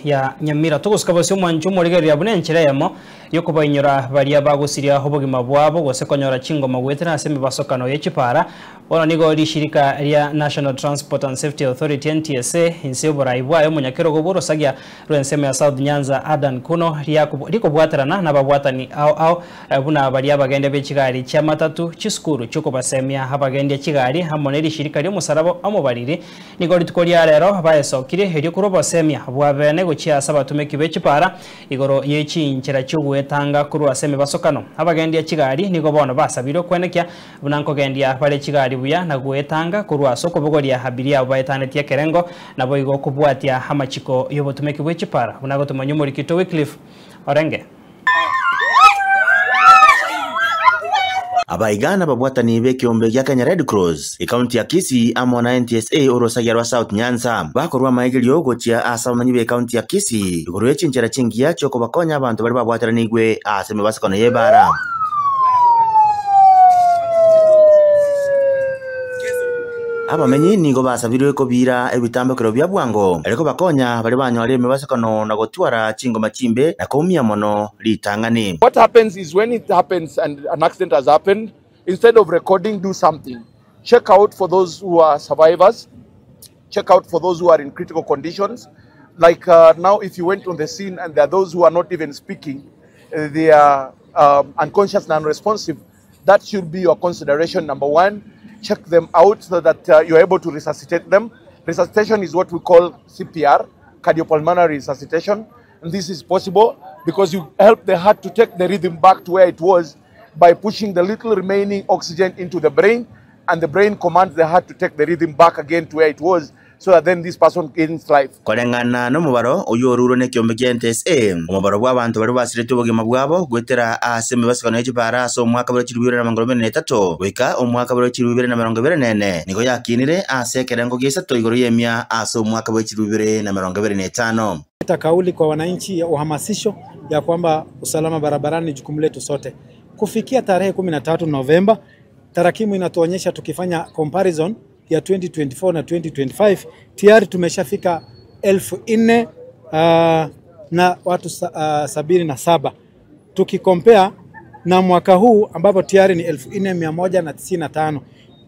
ya Nyamira. Togosika bosio omwancho omorigereria buna enchera eyemo y'okobainyora baria bagosiria obogima bwabo gose konyora chingoma goetera ase emebasokano ye chipara. Bono nigo rishirika ria National Transport and Safety Authority, NTSA, inse y'oborai bwaye omonyakerogo bw'orosagia rw'ensemo ya South Nyanza Adan Kuno rikobwaterana nababwatani ao ao buna baria abagendia be chigari chi'amatatu, chisukuru chi'okobasemia abagendia chigari amo ne rishirika ri'omosaraba omobariri. Nigo rituko ria rero baesokirie erio korwa obosemia bwa bene gochia ase abatumeki be chipara igoro ye chinchera chi'ogwetanga korwa ase emebasokano. Abagendia chigari nigo bono basabirwe kwenekia buna nkogendia bare chigari buya na gwetanga korwa ase okobogoria abiria abo baetanetie ekerengo, naboigo kobwatia amachiko y'obotumeki bwe chipara, buna agotomanywa omorikito Wycliffe Orenge. Abaiga nababwatani b'ekeombe gia Kenya Red Cross, ekaunti ya Kisii amo na NTSA orosagia rwa South Nyanza bakorwa amaegerio gochia ase abamenyi b'ekaunti ya Kisii igoro ye chinchera chingiya chiokobakonya abanto baria babwataranigwe ase emebasokano y'ebara. Abamenyi nigo basabirwe kobiira ebitambokero bia bwango, erio kobakonya baria banyorire emebasokano na gotwara chingoma chimbe na koumia mono ritang'ani. What happens is when it happens and an accident has happened, instead of recording, do something. Check out for those who are survivors, check out for those who are in critical conditions. Like uh, now, if you went on the scene and there are those who are not even speaking, uh, they are um, unconscious and unresponsive. That should be your consideration, number one. Check them out so that uh, you're able to resuscitate them. Resuscitation is what we call CPR, cardiopulmonary resuscitation. And this is possible because you help the heart to take the rhythm back to where it was by pushing the little remaining oxygen into the brain and the brain commands the heart to take the rhythm back again to where it was so that then this person gains life. Koreng'ana nomobaro oyio orurwe nekiombe kia NTSA, omobaro bw'abanto baria basiretie obogima bwabo goetera ase emebasokano ye chipara ase omwaka bwe chilifu ibere na emerongo ebere na etato goika omwaka bwe chilifu ibere na emerongo ebere na ene nigo yakinire ase ekerengo gia isato igoro y'emia ase omwaka bwe chilifu ibere na emerongo ebere na etano. Leta kauli kwa wananchi ya uhamasisho ya kwamba usalama barabarani ni jukumu letu sote. Kufikia tarehe 13 Novemba, tarakimu inatuonyesha tukifanya comparison ya 2024 na 2025 tayari tumeshafika 4000 uh, na watu 77 tukikompea na mwaka huu ambapo tayari ni 4195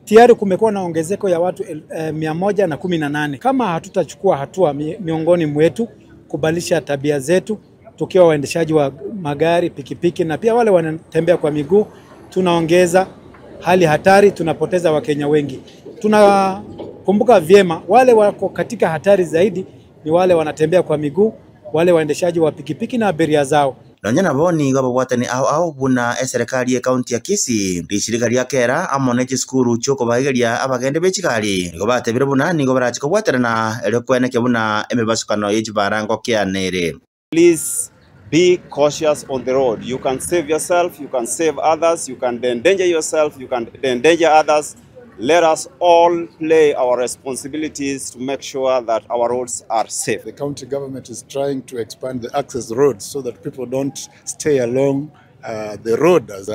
tayari kumekuwa na ongezeko ya watu 118. Kama hatutachukua hatua miongoni mwetu kubadilisha tabia zetu tukiwa waendeshaji wa magari, pikipiki na pia wale wanatembea kwa miguu, tunaongeza hali hatari, tunapoteza Wakenya wengi. Tunakumbuka vyema wale wako katika hatari zaidi ni wale wanatembea kwa miguu, wale waendeshaji wa pikipiki na abiria zao. Nonya nabo nigo ababwatani ao ao buna eserekari y'ekaunti ya Kisii, rishirika ria Kera amo ne chisukuru chiokobaigeria abagende be chigari nigo batebire buna nigo barachi kobwaterana erio kwenekia buna emebasukano ye chibara ngokianere. Please be cautious on the road. You can save yourself, you can save others, you can endanger yourself, you can endanger others. Let us all play our responsibilities to make sure that our roads are safe. The county government is trying to expand the access roads so that people don't stay along the road as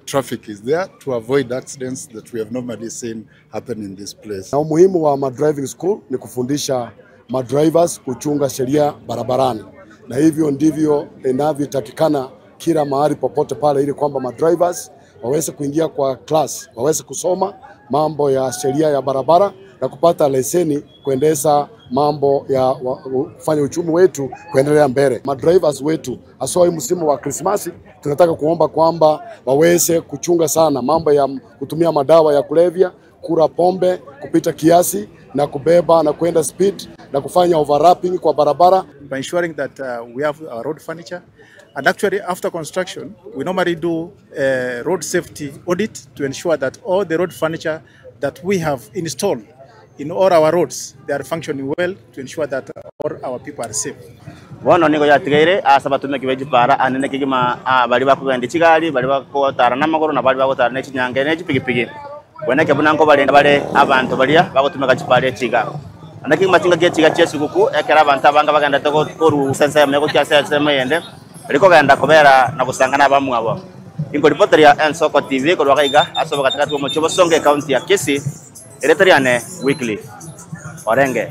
traffic is there to avoid accidents that we have normally seen happen in this place. Na umuhimu wa ma driving school ni kufundisha ma drivers kuchunga sheria barabarani, na hivyo ndivyo inavyotakikana kila mahali popote pale, ili kwamba ma drivers waweze kuingia kwa class, waweze kusoma mambo ya sheria ya barabara na kupata leseni kuendesha mambo ya kufanya uchumi wetu kuendelea mbele. Madrivers wetu haswa hii msimu wa Krismasi, tunataka kuomba kwamba waweze kuchunga sana mambo ya kutumia madawa ya kulevya, kula pombe kupita kiasi na kubeba na kwenda speed na kufanya overlapping kwa barabara. By ensuring that we have our road furniture and actually after construction we normally do a road safety audit to ensure that all the road furniture that we have installed in all our roads they are functioning well to ensure that all our people are safe. Bono nigo yatigaire ase abatumeki be chipara anene kegima baria bakogenda chigari baria bagotara na amagoro na baria bagotara na chinyange na chipigipigi kweneke buna nkobarenda bare abanto baria bagotumeka chipara echiga naende kegima chingaki echiga chia esiguku ekero abanto abange bagendete korusa ensemo gochia ase ensemo eyende rikogenda kobera na gosanga na abamwabo. Inkoripoteria Ensoko TV korwa iga ase obogatagati bwa omochie o Bosongo ekaunti ya Kisii, erieta riane Wycliffe Orenge.